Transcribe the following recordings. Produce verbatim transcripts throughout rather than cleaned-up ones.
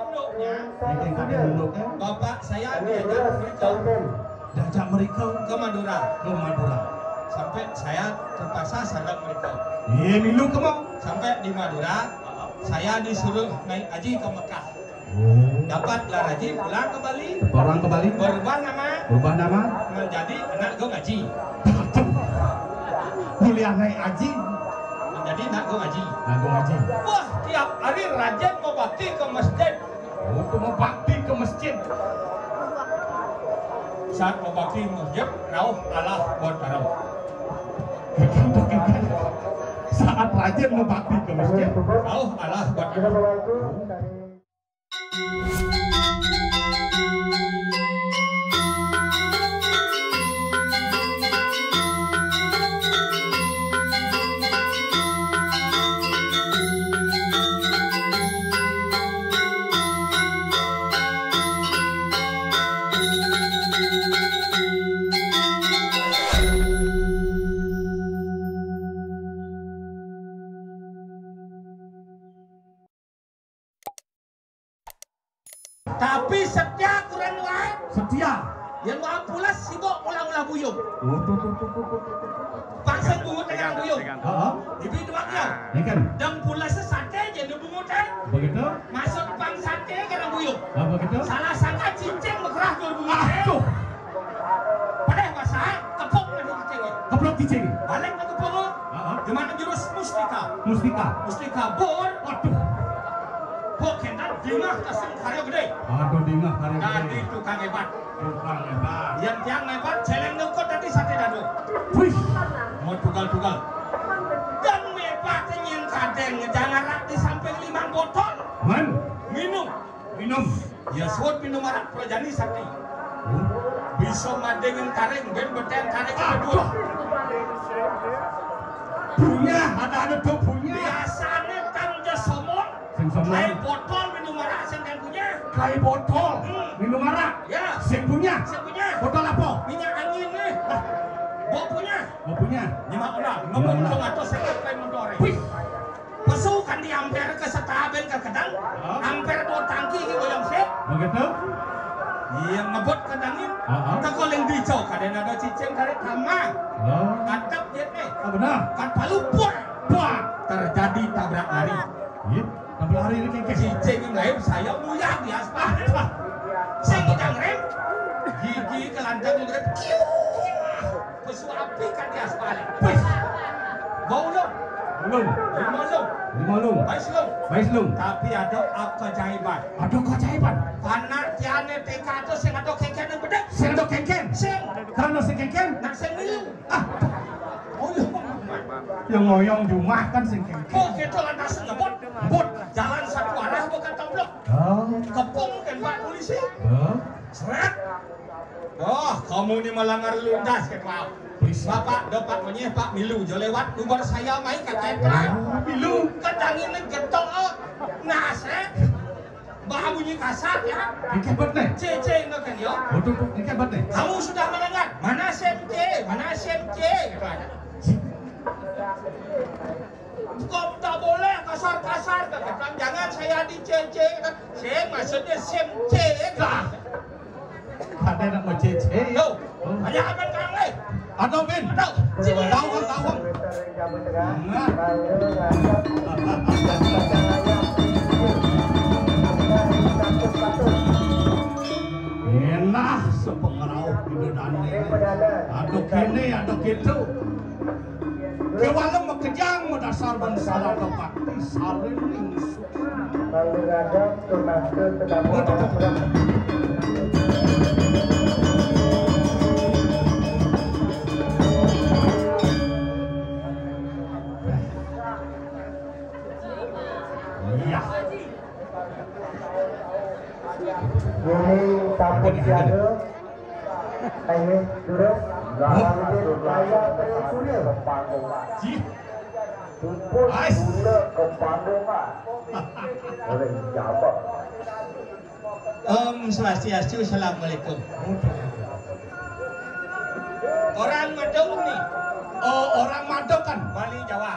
Niki kade nunduk, eh? Bapak saya diajak mereka. Diajak mereka ke Madura. Ke Madura. Sampai saya terpaksa sareng mereka. Iya, milu kemo. Sampai di Madura, saya disuruh naik haji ke Mekah. Oh. Dapat gelar haji, pulang ke Bali. Pulang ke Bali. Berubah nama. Berubah nama. Menjadi anak Gong Haji. Kuliah naik haji. Menjadi anak Gong Haji. Anak Gong Haji. Wah, tiap hari rajin mau bakti ke masjid. Oh, itu mau bakti ke masjid. Saat mau bakti ke masjid, rauh alah buat tarung. Saat rajin mau bakti ke masjid, rauh alah buat tarung. Tapi setia kurang wae. Setia. Yen mau pules sibuk ulah-ulah buyung. Oh, tuh, tuh, tuh, tuh, tuh, tuh. Pang sing bungut dengan buyung. Heeh. Ibi dua kilo. Ini kan. Dan pules sate jadi bungutan. Begitu. Masuk pang sate kena buyung. Oh, begitu. Salah sangka cincin berkerah ke bungut. Aduh. Padahal bahasa kepok lagi cicing. Keplok cicing. Balik ke kepok. Heeh. Gimana jurus mustika? Mustika. Mustika bor. Waduh. Kok kenal dingah kasing karya gede. Aduh, dingah karya gede. Jadi tukang hebat. Tukang hebat. Yang tiang hebat, celeng nukut tadi sate dado. Wih. Mau tugal-tugal. Dan hebat yang kadeng jangan di samping lima botol. Man. Minum. Minum. Ya suud minum arak prajani sakti. Hmm? Bisa madengin taring, ben beten taring kedua. Punya, ada ada tuh punya. Biasanya kan dia somong. Sing somong. Kai botol minum arak sing kan punya. Kai botol. Hmm. Minum arak. Ya. Sing punya. Sing punya. Botol apa? Minyak angin nih. Lah. Bau punya. Bau punya. Nyimak ulang. Nyimak ulang. Ngomong atau sekat kai motor. Wih. Pesu kan diamper ke setaben ke kedang, amper dua tangki ki goyang sik. Begitu? Iya, ngebut kedangin. Heeh. Teko ling dico, kadang ada cicing tarik kamang. Oh. Katep jet nih. Oh, benar. Kat palu, buah. Buah. Terjadi tabrak lari. Iya, tabrak lari ini kengkes. Cicing yang lain saya buyar di aspal. Sing ngidang rem. Gigi kelantang ngerem. Kiu. Pesu api kan di aspal. Wis. Bau lum. Belum. Lima lum. Lima lum. Baik lum. Baik lum. Tapi ada keajaiban. Ada keajaiban. Panak tiane T K itu sing ada kengken yang bedek. Sing ada kengken. Sing. Karena sing kengken. Nak sing milu. Ah. Oh iya. Yang ngoyong di rumah kan sing kengken. Oh, kita lantas ngebut. Ngebut. Jalan satu arah bukan templok. Oh. Kepung kan Pak polisi. Oh. Seret. Oh, kamu ini melanggar lintas, kata Pak. Polisi. Bapak, dapat menyeh, Pak, milu. Jo lewat, lubar saya main ke tetra. Oh, milu. Kedang ini getong, oh. Nah, saya. Bah bunyi kasar, ya. Ini hebat, nih. C C, enggak kan, yo? Betul, betul. Ini hebat, nih. Kamu sudah melanggar. Mana S M C? Mana S M C? Kata aja. Kok tak boleh kasar-kasar? Kata, jangan saya di C C. Saya maksudnya S M C, ya. Lah. Ada nak mau C C. Yo, banyak apa kang, eh? Atau bin? Atau, sini. Tahu kan, tahu kan? Nah. Enak sepengerau itu dane. Aduh kene, aduh gitu. Kewalem makejang madasar bangsa Latopati saring ningsu. Lalu ngadep ke mata kedamaian. Iya. Ini sampun siaga. Ayo, terus. Lalu dia layar ke surya. Ji. Pupus gula kepandungan. Oleh siapa? Om Swastiastu, Assalamualaikum. Orang Madung nih. Oh, orang Madok kan? Bali Jawa.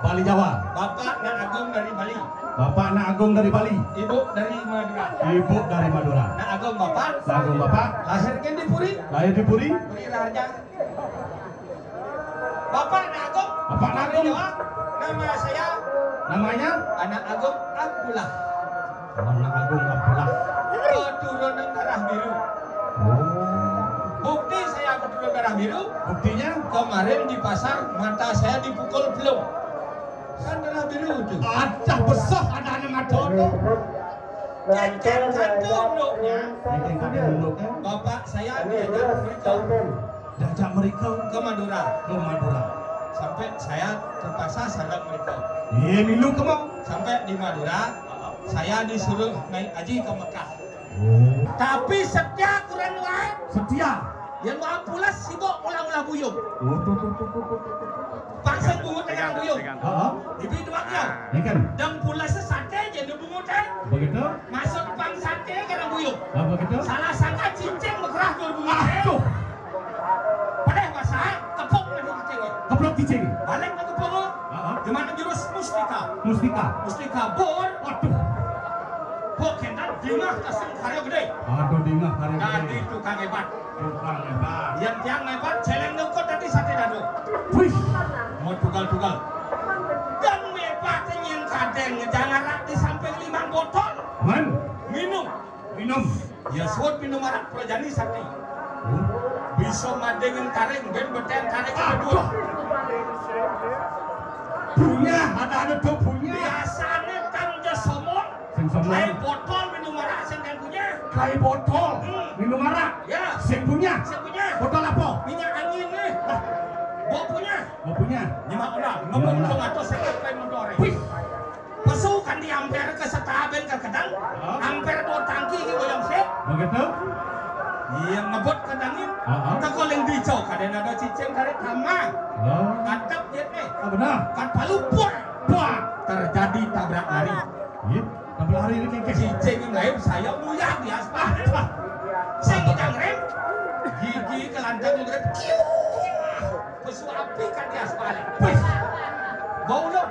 Bali Jawa. Bapak Nak Agung dari Bali. Bapak Nak Agung dari Bali. Ibu dari Madura. Ibu dari Madura. Nak Agung Bapak. Nak Agung Bapak. Lahir kan di Puri? Lahir di Puri. Puri Raharja. Bapak Nak Agung. Bapak Nak Agung. Bali Jawa. Nama saya? Namanya? Anak Agung Abdullah. Anak Agung Abdullah. Keturunan darah biru. Oh. Bukti saya keturunan darah biru. Buktinya? Kemarin di pasar, mata saya dipukul belum. Kan darah biru itu. Ada besar, ada anak mata tu. Cecen satu unduknya. Cecen satu unduknya. Bapak saya diajak mereka. Diajak mereka. Ke Madura. Ke Madura. Sampai saya terpaksa sareng mereka. Iya, milu ke mau. Sampai di Madura, saya disuruh naik haji ke Mekah. Oh. Tapi setia kurang wae. Setia. Yang mau pulas sibuk ulah-ulah buyung. Oh, tuh, tuh, tuh, tuh, tuh, tuh. Paksa bungut dengan buyung. Heeh. Ibu itu wakil. Ikan. Dan pulas sate jadi bungut kan. Begitu. Masuk pang sate kena buyung. Apa gitu? Salah sangka cincin berkerah ke buyung. Aduh. Padahal masa kepok lagi cincin. Keplok cicing. Balik ke kepok. Heeh. Gimana jurus mustika? Mustika. Mustika bor. Waduh. Bor kental dingah kasih karya gede. Aduh, dingah karya gede. Jadi tukang hebat. Tukang hebat. Yang tiang hebat, celeng nyokot tadi sate dado. Wih. Mau tugal-tugal. Dan mepat yang kadeng jangan di samping limang botol. Man. Minum. Minum. Ya, suut minum arak Prajani Sakti. Hmm? Bisa madengin taring, ben beten taring kedua. Aduh. Punya, ada-ada tuh punya. Biasanya tang ja somong. Sing somong. Kai botol minum arak sing kan punya. Kai botol. Hmm. Minum arak. Ya. Sing punya. Sing punya. Botol apa? Minyak angin nih. Ah. Bau punya. Bau punya. Nyemak ulang. Nyemak ulang. Ngomong dong atau sekat kai motor. Wih. Pesu kan diamper ke setaben ke kedang, hah? Amper dua tangki ke goyang sih. Begitu? Iya, ngebut kedangin. Heeh. Tekoling dicok, ada nada cicing tarik sama. Oh. Kadap dia nih. Ah, benar. Kat palu, buah. Buah. Terjadi tabrak lari. Iya, tabrak lari ini kengkes. Cicing yang lain saya buyar di aspal. Apa? Sing kita ngerem. Gigi kelantang ngerem. Kiu. Pesu api kan di aspal. Wis. Bau lum.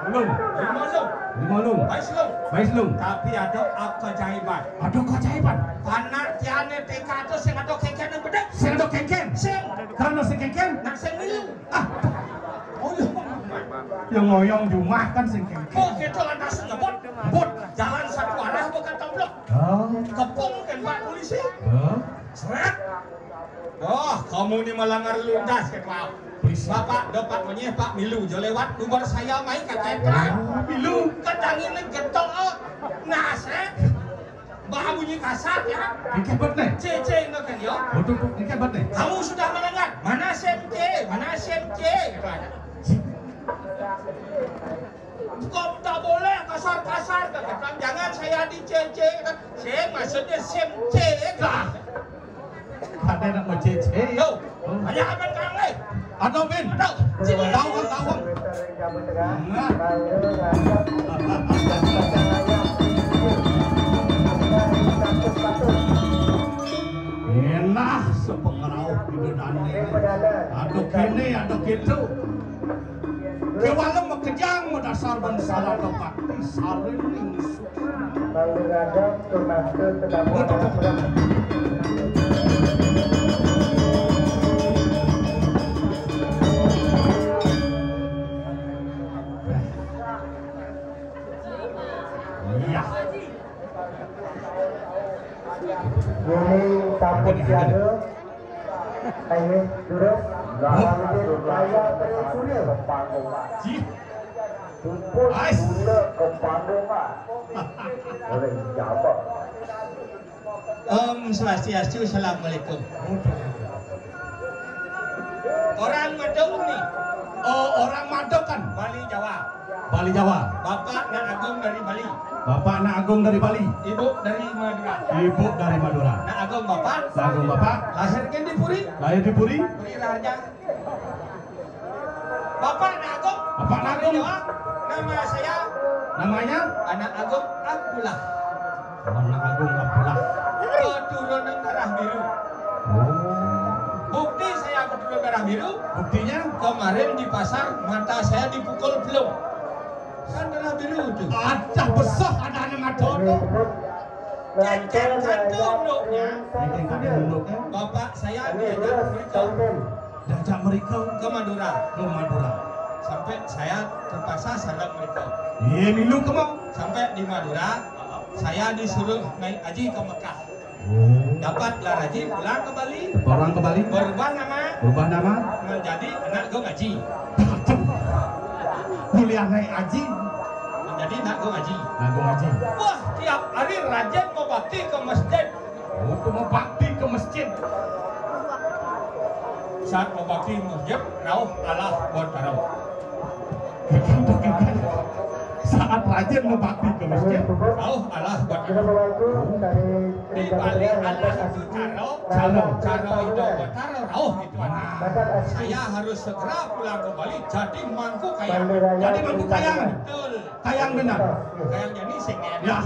Lum. Lima lum. Lima lum. Baik lum. Baik lum. Tapi ada keajaiban. Ada keajaiban. Panak tiane tika tu sing ada kengken yang bedek. Sing ada kengken. Sing. Karena sing kengken. Nak sing milu. Ah. Oh, iya. Yang ngoyong di rumah kan sing kengken. Oh, kita lantas ngebut. Ngebut. Jalan satu arah bukan toblok. Oh. Kepung kan Pak Polisi. Oh. Seret. Oh, kamu ini melanggar lintas, kata. Bapak, dapat menyeh, Pak Milu. Jo lewat, lubar saya main ke tetra. Oh, Milu. Kedang ini getok, oh. Nah, saya. Bah bunyi kasar, ya. Engkeh bet, nih. C C, enggak kan, ya? Waduh, engkeh bet, nih. Kamu sudah mendengar? Mana S M C? Mana S M C? Katanya. Kok tak boleh kasar-kasar, kata. Jangan saya di C C, kata. Sing, maksudnya sim cek lah. Ada nak mau cek. Yo, banyak apa kang leh? Ada bin. Ada. Sini. Tahu kan, tahu kan? Nah. Enak sepengerau pindah dane. Ada kene, ada gitu. Kewala makejang madasar ban salah tempat. Saling ningsu. Lalu ngadep ke mata sedang. Iya. Ini takut siaga. Ayo, duduk. Lawan dia, lawan dia, sudah. Ih. Tumpul, ais, gula ke panggungan. Oleh Jawa. Om Swastiastu, Assalamualaikum. Orang Madung nih. Oh, orang Madung kan? Bali Jawa. Bali Jawa. Bapak Nak Agung dari Bali. Bapak Nak Agung dari Bali. Ibu dari Madura. Ibu dari Madura. Nak Agung Bapak. Nak Agung Bapak. Lahir kan di Puri? Lahir di Puri. Puri Raharja. Bapak Nak Agung. Bapak Nak Agung. Nama saya? Namanya? Anak Agung Abdullah. Anak Agung Abdullah. Keturunan darah biru. Oh. Bukti saya keturunan Biru. Buktinya? Kemarin di pasar, mata saya dipukul belum. Kan darah biru tuh. Adah, besah adanya mata tuh. Cacing satu unduknya. Cacing satu unduknya. Bapak saya diajak mereka. Diajak mereka ke Madura. Ke Madura. Sampai saya terpaksa sareng mereka. Iya, milu kamu. Sampai di Madura, saya disuruh naik haji ke Mekah. Dapat gelar haji, pulang ke Bali. Pulang ke Bali. Berubah nama. Berubah nama. Menjadi anak Gong Haji. Kuliah naik haji. Menjadi anak Gong Haji. Anak Gong Haji. Wah, tiap hari rajin mau bakti ke masjid. Oh, itu mau bakti ke masjid. Saat mau bakti ke masjid, rauh Allah buat taruh. Saat rajin mau bakti ke masjid, rauh Allah buat taruh. Di Bali Allah itu caro, caro, caro itu buat taruh, rauh itu ada. Saya harus segera pulang ke Bali, jadi mangku kayang. Jadi mangku kayang. Betul. Kayang benar. Kayang jadi singen. Ya.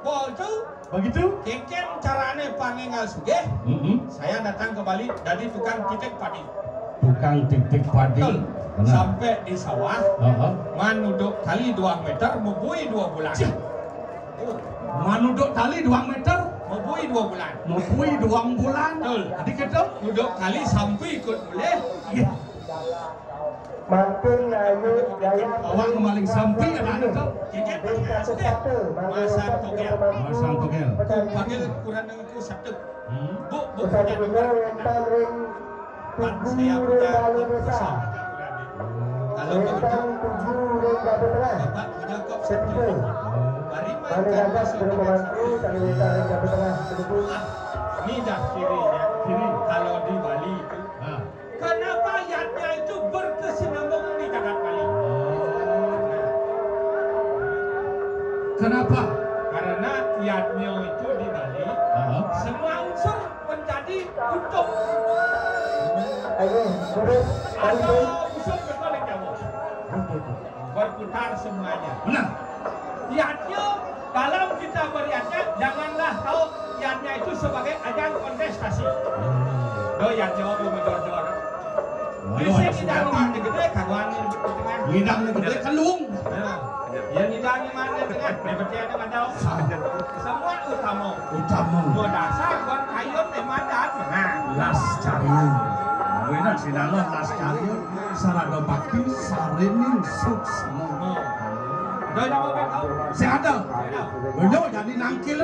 Begitu? Begitu? Kengken carane pangénggal sugih. Mm-mm. Saya datang ke Bali jadi tukang titik padi. Tukang titik padi. Betul. Benar. Sampai di sawah, manuduk tali dua meter, mebui dua bulan. Cih. Oh. Manuduk tali dua meter? Mebui dua bulan. Mebui dua bulan. Betul. Jadi kita? Nuduk tali sampai ikut boleh. Iya. Makin ayu gaya. Awak kemaling sampai ada itu. Masang togel. Masang togel. Panggil ukuran itu satu. Hmm. Bu, bu, punya nomor. Pan saya punya. Kalau begitu, Bapak punya kok satu. Mari mainkan masuk dengan satu. Ah, ini dah kiri ya. Kiri. Kalau di Bali itu. Ah. Kenapa yadnya itu berkesinambungan di jagat Bali? Kenapa? Karena yadnya itu di Bali, semua unsur menjadi utuh. Ada unsur betul yang jauh. Berputar semuanya. Benar. Yadnya, dalam kita beriadnya, janganlah tahu yadnya itu sebagai ajang kontestasi. Do yadnya, do menjor-jor. Bisa ngidang mah gede, kaguan di tengah. Ngidang gede, kelung. Ya. Ya, ngidang mah di tengah, dia percaya ada mandau. Semua utama. Utama. Buat dasar, buat kayu, tema dan. Nah. Las cariun. Wena sinala las cariun. Sarada bakti, sarining suksma. Sing ada. Beliau jadi nangkil.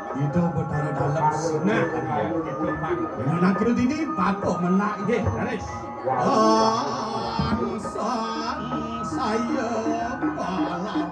Ida Betara Dalem. Nah, itu, Pak. Beliau nangkil dini, bapak menak. Nggih, leres. Angsang saya palaran.